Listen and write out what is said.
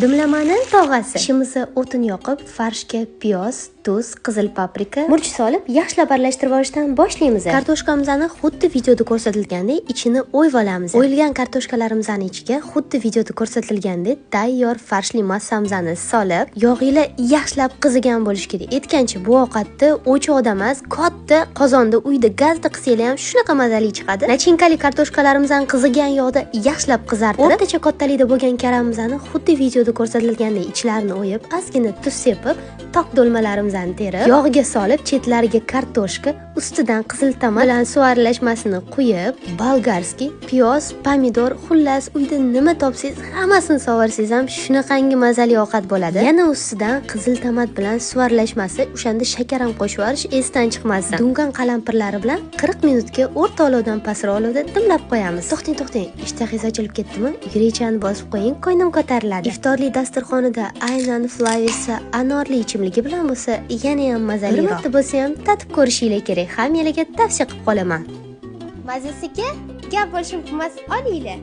Dimlamani tog'asi. Ishimizni o'tin yoqib, farshga piyoz, tuz, qizil paprika, murch solib, yaxshilab aralashtirib olishdan boshlaymiz. Kartoshkamizni xuddi videoda ko'rsatilgandek ichini o'yib olamiz. O'yilgan kartoshkalarimizni ichiga xuddi videoda ko'rsatilgandek tayyor farshli massamizni solib, yog'inglar yaxshilab qizigan bo'lishi kerak. Aytgancha, bu ovqatni o'choqda emas, katta qozonda, uyda gazda qilsanglar ham shunaqa mazali chiqadi. Начинка li kartoshkalarimizni qizigan yog'da yaxshilab qizartirib, o'rtacha kattalikda bo'lgan karamimizni xuddi videoda ko'rsatilgandek ichlarini o'yib, ozgina tuz sepib, tok do'lmalarimizni terib, yog'ga solib, chetlariga kartoshka, ustidan qizil tomat bilan suv aralashmasini quyib, болгарский, piyoz, pomidor, xullas, uyda nima topsangiz, hammasini solvorsangiz ham shunaqangi mazali ovqat bo'ladi. Yana ustidan qizil tomat bilan suv aralashmasi, o'shanda shakar ham qo'shib yuborish esdan chiqmasin. Dungan qalampirlari bilan 40 minutga o'rta olovdan pastroq olovda dimlab qo'yamiz. To'xtang, to'xtang, ishtahangiz ochilib ketdimi? Yurakchani bosib qo'ying, ko'nglim ko'tariladi. Iftorli dasturxonida aynan Flavisa anorli ichimligi bilan bo'lsa, yana ham mazaliroq. Bir marta bo'lsa ham tatib ko'rishinglar kerak. Hammalarga tavsiya qilib qolaman. Mazasiga gap bo'lishi mumkin emas, olinglar.